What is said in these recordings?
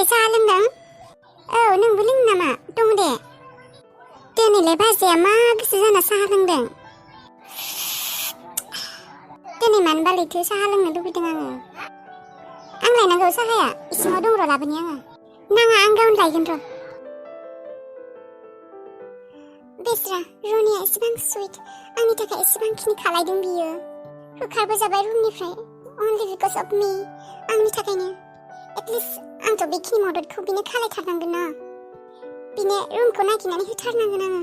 बाजै साहा लोंदों? औ नोंबो लोङो नामा? दङ दे। दिनैलाय बाजैया मा गोसो जाना साहा लोंदों? दिनै मानोबा लैथो साहा लोंनो लुबैदों आङो। आं लायनांगौ साहाया इसिङाव दं र' लाबोनि आङो। नाङा आं गावनो लायगोन र'। बेस्रा रनिया एसेबां सुइट आंनि थाखाय एसेबांखिनि खालायदों बियो। होखारबोजाबाय रुमनिफ्राय अनलि बिकज अफ मी आंनि थाखायनो। एटलिस्ट आंथ' बेखिनि मददखौ बिनो खालायथारनांगोन ना। बिनो रुमखौ नागिरनानै होथारनांगोन आङो।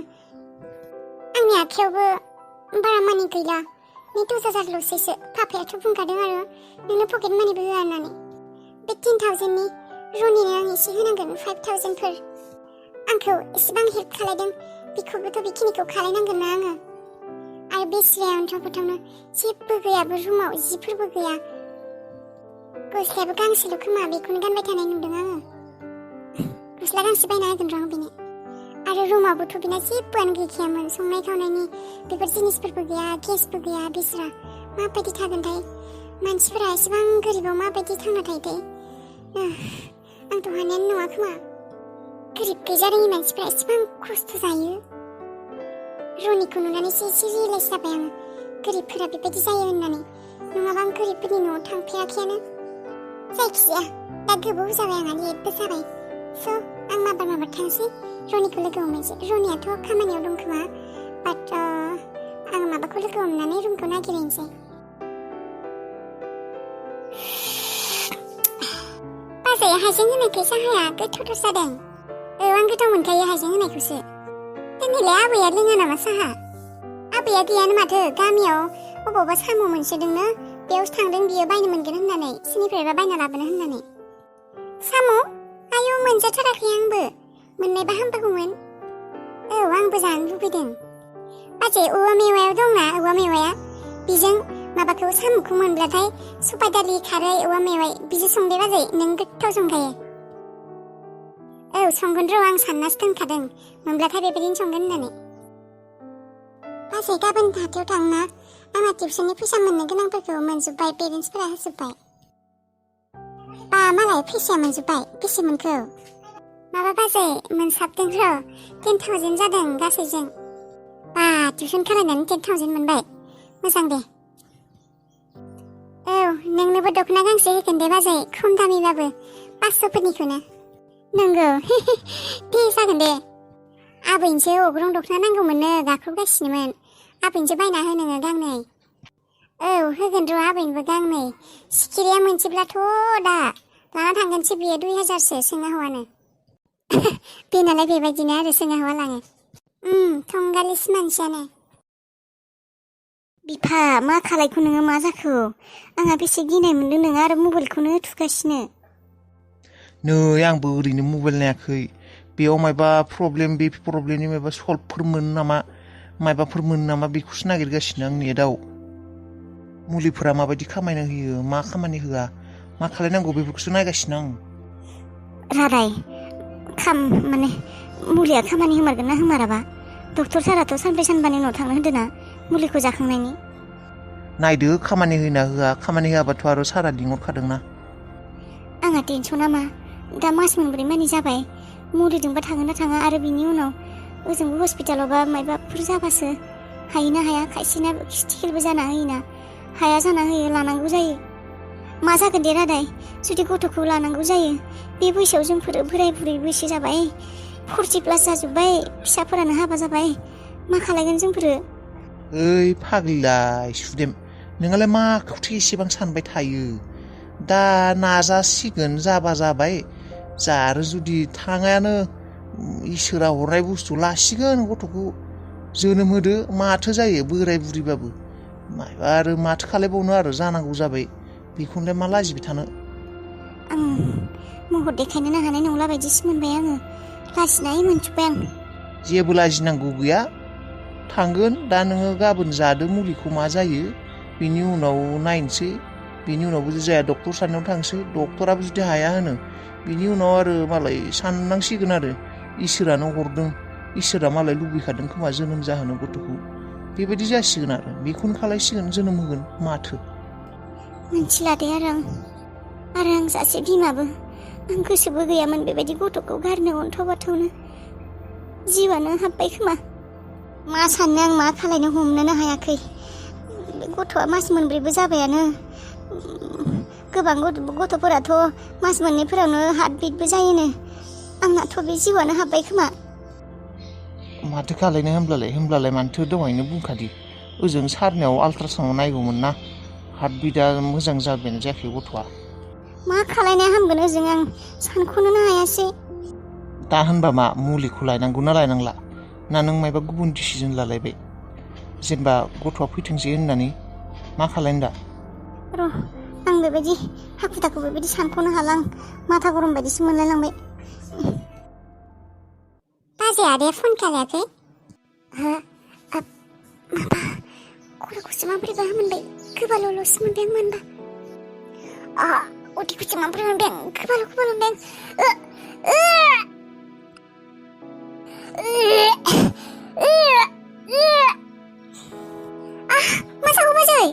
आंनि आखायावबो बारा मानि गैला। 10,000ल'सैसो। पापायाथ' बुंखादों आरो नोंनो पकेट मानिबो होआ होननानै। बे 10,000नि रनिनो आं एसे होनांगोन 5,000फोर। आंखौ एसेबां हेल्प खालायदों बेखौबोथ' बेखिनिखौ खालायनांगोन ना आङो। आरो बेस्राया अन्थावथावनो जेबो गैयाबो रुमाव जिफोरबो गैया। गस्लायाबो गांसेल' खोमा बेखौनो गानबाय थानाय नुदों आङो। गस्ला गांसे बायना होगोन र' आं बिनो। आरो रुमावबोथ' बिना जेबोआनो गैखायामोन। संनाय खावनायनि बेफोर जिनिसफोरबो गैया गेसबो गैया। बेस्रा माबायदि थागोनथाय मानसिफोरा एसेबां गोरिबाव माबायदि थांना थायोथाय। आंथ' हानायानो नङा खोमा। गोरिब गैजारोङि मानसिफोरा एसेबां खस्थ' जायो। रनिखौ नुनानैसो एसे रियेलाइज जाबाय आङो गोरिबफोरा बेबायदि जायो होननानै। नङाबा आं गोरिबफोरनि न'आव थांफेराखैयानो। जायखिजाया दा गोबाव जाबाय आंहा लेटबो जाबाय। स' आं माबार थांसै रनिखौ लोगो हमनोसै। रनियाथ' खामानियाव दं खोमा बाट आं माबाखौ लोगो हमनानै रुमखौ नागिरहैनोसै। बाजै हाइजें होनायखाय साहाया गोथावथार जादों। औ आं गोथाव मोनखायो हाइजें होनायखौसो। दिनैलाय आबैया लोङा नामा साहा? आबैया गैयानो माथो। गामियाव अबावबा साम' मोनसोदोंनो बेयावसो थांदों बियो बायनो मोनगोन होननानै। सोरनिफ्रायबा बायना लाबोनो होननानै। साम'? आयौ मोनजाथाराखै आंबो। मोननायबा हामबागौमोन। औ आंबो जानो लुबैदों। बाजै औवा मेवायाव दंना औवा मेवाया बिजों माबाखौ साम'खौ मोनब्लाथाय सबाय दालि खारै औवा मेवाइ बिजों संदे बाजै। नों गोथाव संखायो। औ संगोन र' आं साननासो दोनखादों मोनब्लाथाय बेबायदिनो संगोन होननानै। बाजै गाबोन हाथायाव थांना आंना टिउसननि फैसा मोननो गोनांफोरखौ मोनजोब्बाय। पेरेन्टसफोरा होजोब्बाय। बा मालाय फैसाया मोनजोब्बाय। बेसे मोनखो? माबा बाजै मोनसाबदों र' 10,000 जादों गासैजों। बा टिउसन खालायनानै 10,000 मोनबाय। मोजां दे। औ नोंनोबो दख'ना गांसे होगोन दे बाजै खम दामिबाबो 500फोरनिखौनो। नंगौ दे जागोन दे। आबैनोसो अग्रं दख'ना नांगौमोननो गाख्रबगासिनोमोन। आबैनोसो बायना हो नोङो गांनै। औ होगोन र' आबैनोबो गांनै। सिखिरिया मोनसेब्लाथ' दा लाना थांगोनसो बियो 2,000सो सोङा हौवानो। बेनालाय बेबायदिनो आरो सोङा हौवा लाङो। थंगालिस मानसियानो। बिफा मा खालायखो नोङो? मा जाखो? आंहा बेसे गिनाय मोनदों नोङो आरो मबाइलखौनो थुगासिनो। नै आंबो ओरैनो मबाइल नायाखै। बेयाव मायबा प्रब्लेम बे प्रब्लेमनि मायबा सल्भफोर मोनो नामा मायबाफोर मोनो नामा बेखौसो नागिरगासिनो आं नेटआव। मुलिफोरा माबायदि खामानि होयो मा खामानि होआ मा खालायनांगौ बेफोरखौसो नायगासिनो आं। रादाय माने मुलिया खामानि होमारगोन ना होमाराबा? डक्टर साराथ' सानब्रै सानबानि उनाव थांनो होन्दों ना मुलिखौ जाखांनायनि। नायदो खामानि होयोना होआ। खामानि होआबाथ' आरो सारा लिंहरखादोंना। आंहा टेनसना मा दा मास मोनब्रै मानि जाबाय। मुलिजोंबा थाङो ना थाङा आरो बिनि उनाव ओजोंबो हस्पिटालावबा मायबाफोर जाबासो हायोना हाया। खायसेना खिस्टिकेलबो जाना होयोना हाया जाना होयो लानांगौ जायो। मा जागोन दे रादाय जुदि गथ'खौ लानांगौ जायो। बे बैसोआव जोंफोरो बोराय बुरै बैसो जाबाय 40+ जाजोब्बाय। फिसाफोरानो हाबा जाबाय। मा खालायगोन जोंफोरो? ओइ फाग्लिलाय सुदेम नोंहालाय माखौथो एसेबां सानबाय थायो। दा नाजासिगोन जाबा जाबाय। जा आरो जुदि थाङायानो इसोरा हरनाय बुस्थु लासिगोन गथ'खौ जोनोम होदो। माथो जायो बोराय बुरिबाबो माबा आरो माथो खालायबावनो आरो जानांगौ जाबाय। बेखौलाय मा लाजिबाय थानो। आं महर देखायनो हानाय नंला बायदिसो मोनबाय आङो। लाजिनाय मोनजोब्बाय आं। जेबो लाजिनांगौ गैया। थांगोन दा नोङो गाबोन जादो मुलिखौ मा जायो बिनि उनाव नायनोसै। बिनि उनावबो जुदि जाया डक्टर सारनाव थांसै। डक्टराबो जुदि हाया होनो बिनि उनाव आरो मालाय साननांसिगोन आरो इसोरानो हरदों। इसोरा मालाय लुबैखादों खोमा जोनोम जाहोनो गथ'खौ। बेबायदि जासिगोन आरो बेखौनो खालायसिगोन जोनोम होगोन माथो। मिथिला दे आरो आं सासे बिमाबो आं गोसोबो गैयामोन बेबायदि गथ'खौ गारनो अन्थाव बाथावनो। जिउआनो हाब्बाय खोमा। मा साननो आं मा खालायनो हमनोनो हायाखै। बे गथ'आ मास मोनब्रैबो जाबायानो। गोबां गथ'फोराथ' मास मोननैफोरावनो हार्ट बिटबो जायोनो। आंनाथ' बे जिउआनो हाब्बाय खोमा। माथो खालायनो होमब्लालाय मानोथो दहायनो बुंखादि ओजों सारनियाव आल्ट्रासाउन्ड नायगौमोन ना। हार्ट बिटआ मोजां जाबायानो जायाखै गथ'आ। मा खालायनाया हामगोन ओजों आं सानख'नोनो हायासै। दा होनबा मा मुलिखौ लायनांगौ ना लायनांला? ना नों मायबा गुबुन डिसिजन लालायबाय? जेनेबा गथ'आ फैथोंसै होननानै मा खालायनो दा? र' आं बेबायदि हाखु दाखु बेबायदि सानख'नो हाला। आं माथा गरम बायदिसो मोनलायलांबाय। बाजै आदाया फन खालायाखै? माबा खर'खौसो माबोरैबा मोनबाय। गोबाल'ल'सो मोनबाय आं मानबा। उदैखौसो माबोरै मोनबाय आं। गोबाल' मोनबाय आं। मा जाखो बाजै?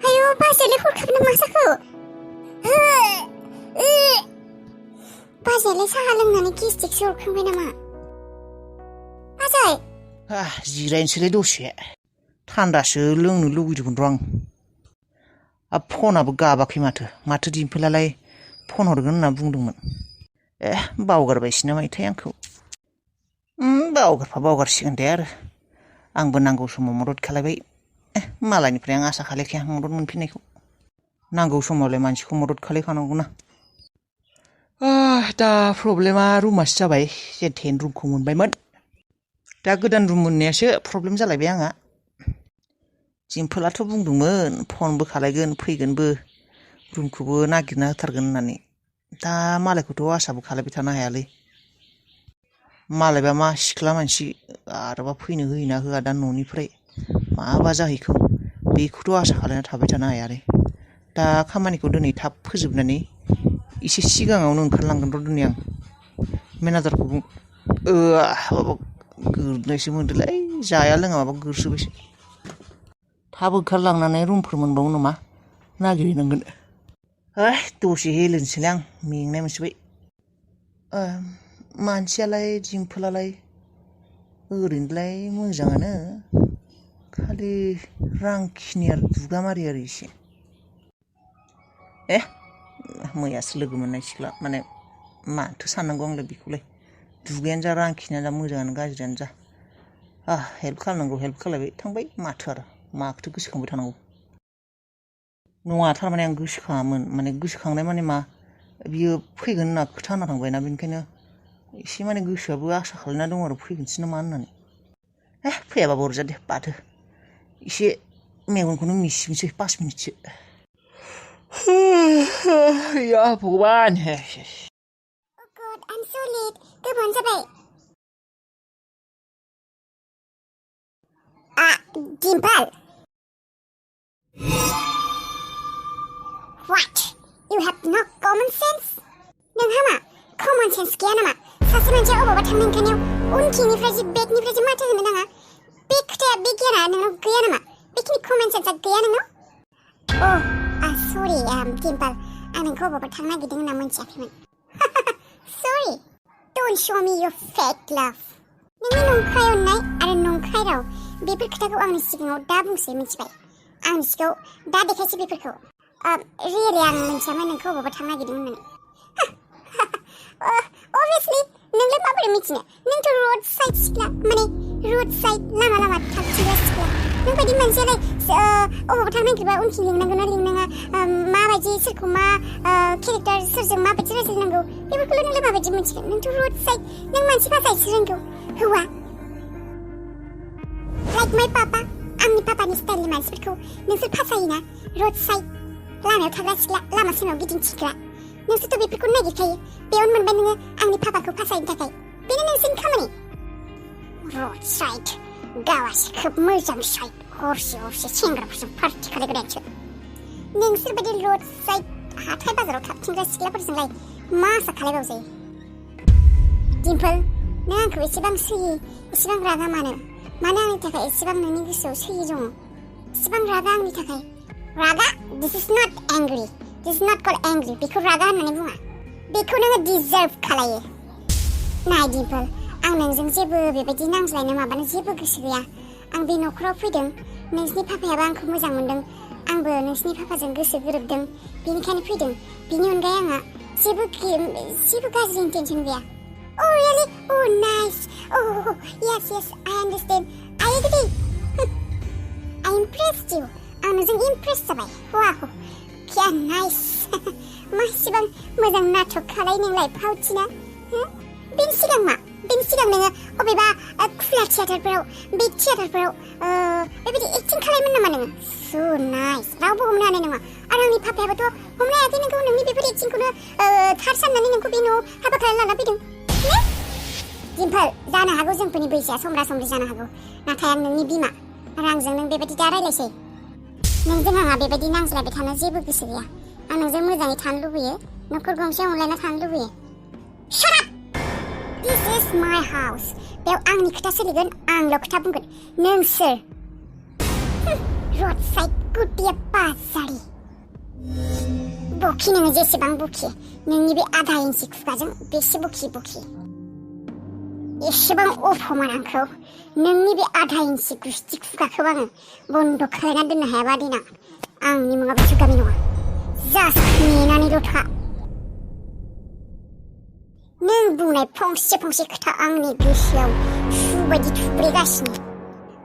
आयौ बाजैयालाय हरखाबनो मा जाखो? बाजैयालाय साहा लोंनानै गेस्टिकसो हरखांबाय नामा? बाजै जिरायनोसैलाय दसे। थान्दासो लोंनो लुबैदोंमोन र' आं। फनाबो गाबाखै माथो दिम्पोलालाय फन हरगोन होनना बुंदोंमोन। बावगारबायसो नामाथाय आंखौ। बावगारसिगोन दे आरो। आंबो नांगौ समाव मदद खालायबाय। मालायनिफ्राय आं आसा खालायखाया मदद मोनफिननायखौ। नांगौ समावलाय मानसिखौ मदद खालायखानांगौना। दा प्रब्लेमा रुमासो जाबाय। जेनथेन रुमखौ मोनबायमोन। दा गोदान रुम मोननायासो प्रब्लेम जालायबाय आंहा। दिम्पोलाथ' बुंदोंमोन फनबो खालायगोन फैगोनबो रुमखौबो नागिरना होथारगोन होननानै। दा मालायखौथ' आसाबो खालायबाय थानो हायालै। मालायबा मा सिख्ला मानसि आरोबा फैनो होयोना होआ दा न'निफ्राय माबा जाहैखो बेखौथ' आसा खालायना थाबाय थानो हाया आरो। दा खामानिखौ दिनै थाब फोजोबनानै एसे सिगाङावनो ओंखारलांगोन र' दिनै आं। मेनेजारखौ गोरनायसो मोनदोंलै। जाया लोङा माबा गोरसोबायसो। थाब ओंखारलांनानै रुमफोर मोनबावो नामा नागिरहैनांगोन। दसे हेलोनोसैलाय आं मेंनाय मोनसोबाय। मानसियालाय दिम्पोलालाय ओरैनोलाय मोजाङानो। खालि रांखिनि आरो दुगामारि आरो एसे। मैयासो लोगो मोननाय सिख्ला माने माथो साननांगौ आंलाय बेखौलाय। दुगायानो जा रांखिनियानो जा मोजाङानो गाज्रियानो जा हेल्प खालामनांगौ हेल्प खालायबाय थांबाय माथो आरो माखौथो गोसोखांबाय थानांगौ। नङा थारमाने आं गोसोखाङामोन माने गोसोखांनाय माने मा बियो फैगोन होनना खोथा होना थांबायना बेनिखायनो एसे माने गोसोआबो आसा खालायना दं आरो फैगोनसो नामा होननानै। फैयाबाबो अरजाया दे बाथो। एसे मेगनखौनो मिसिनोसै 5 मिनिटसो। या भगबान। God, I'm so late. गोबावानो जाबाय। Dimple. What? You have no common sense? नोंहा मा common sense गैया नामा? सासे मानसिया अबावबा थांनो ओंखारनायाव उनखिनिफ्राय बेगनिफ्राय माथो होनो नाङा। बे खोथाया बे गियाना नोंनाव गैया नामा? बेखिनि common senseआ गैया नोंनाव? Sorry, Dimple. आं नोंखौ अबावबा थांनो नागिरदों होनना मोनथियाखैमोन। Sorry. Don't show me your fake love. नोंनि नंखाय अननाय आरो नंखाय राव बेफोर खोथाखौ आंनि सिगाङाव दा बुंसै मिथिबाय? आंनि सिगाङाव दा देखायसै बेफोरखौ। रियेलि आं मोनथियामोन नोंखौ अबावबा थांनो नागिरदों होननानै। Obviously नोंलाय माबोरै मिथिनो? नोंथ' रोड साइड सिख्ला माने रोड साइड लामा थांथिग्रा सिख्ला। नोंबायदि मानसियालाय अबावबा थांनो नागिरबा उनखि लिंनांगौ ना लिंनाङा माबायदि सोरखौ मा केरेक्टार सोरजों माबायदि रायज्लायनांगौ बेफोरखौल' नोंलाय माबायदि मिथिगोन? नोंथ' रोड साइड नों मानसि फासायसो रोंगौ हौवा। लाइक माय पापा आंनि पापानि स्टाइलनि मानसिफोरखौ नोंसोर फासायोना रोड साइड लामायाव थाग्रा सिख्ला लामा सामायाव गिदिंथिग्रा नोंसोरथ' बेफोरखौ नागिरखायो। बेयावनो मोनबाय नोङो आंनि पापाखौ फासायनो थाखाय। बेनो नोंसोरनि खामानि। रोड साइड गावासो खोब मोजां साइड हरसे सेंग्राफोरजों पार्टि खालायग्रायासो। नोंसोरबायदि रोड साइड हाथाय बाजाराव थाबथिंग्रा सिख्लाफोरजोंलाय मा आसा खालायबावजायो? डिम्पोल नों आंखौ एसेबां सैयै एसेबां रागा मानो आंनि थाखाय एसेबां नोंनि गोसोआव सैयै दङ? एसेबां रागा आंनि थाखाय रागा this is not angry this is not called angry बेखौ रागा होननानै बुङा बेखौ नोङो डिजार्भ खालायो नाय डिम्पल आं नोंजों जेबो बेबायदि नांज्लायनो माबानो जेबो गोसो गैया आं बे न'खराव फैदों नोंसिनि पापायाबो आंखौ मोजां मोनदों आंबो नोंसिनि पापाजों गोसो गोरोबदों बेनिखायनो फैदों बिनि अनगायै आंहा जेबो गाज्रि इन्टेनसन गैया Oh really? Oh nice. Oh yes I understand. I agree. I impressed you. आं नोंजों impressed जाबाय. Wow. क्या nice. मासिबां मोजां नाटक खालाय नोंलाय फावथिना. बेनि सिगां नोङो अबेबा खुला थियेटारफोराव बिग थियेटारफोराव बेबायदि एक्टिं खालायोमोन नामा नोङो? So nice. रावबो हमनो हानाय नङा. आरो आंनि पापायाबोथ' हमनो हायाखै नोंखौ नोंनि बेफोर एक्टिंखौनो थार साननानै नोंखौ बे न'आव हाबा खालामना लाना फैदों. डिम्पल जानो हागौ जोंफोरनि बैसोआ समब्रा समब्रि जानो हागौ नाथाय आं नोंनि बिमा आरो आंजों नों बेबायदि दा रायलायसै नोंजों आंहा बेबायदि नांज्लायबाय थानो जेबो गोसो गैया आं नोंजों मोजाङै थानो लुबैयो न'खर गंसे अनलायना थानो लुबैयो Shut up! This is my house. बेयाव आंनि खोथा सोलिगोन आंल' खोथा बुंगोन नों सोर रोड साइड कुटिया बाजारि बखि नोङो जेसेबां बखि नोंनि बे आधा इन्सि खुगाजों बेसे बखि एसेबां अफमान आंखौ नोंनि बे आधा इन्सि गुस्थि खुगाखौ आङो बन्द' खालायना दोननो हायाबा देनां आंनि मुङा बे गामि नङा जास्ट नेनानैल' था नों बुंनाय फंसे खोथा आंनि गोसोआव सुबायदि थुब्रेगासिनो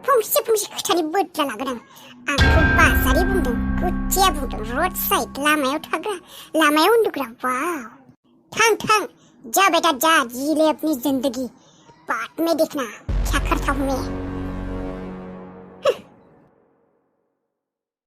फंसे खोथानि बदला लागोन आंखौ बाजारि बुंदों कुटिया बुंदों रोड साइड लामायाव थाग्रा लामायाव उन्दुग्रा वाव थां जा बेटा जा जी ले अपनी जिंदगी बाद में देखना क्या करता हूँ मैं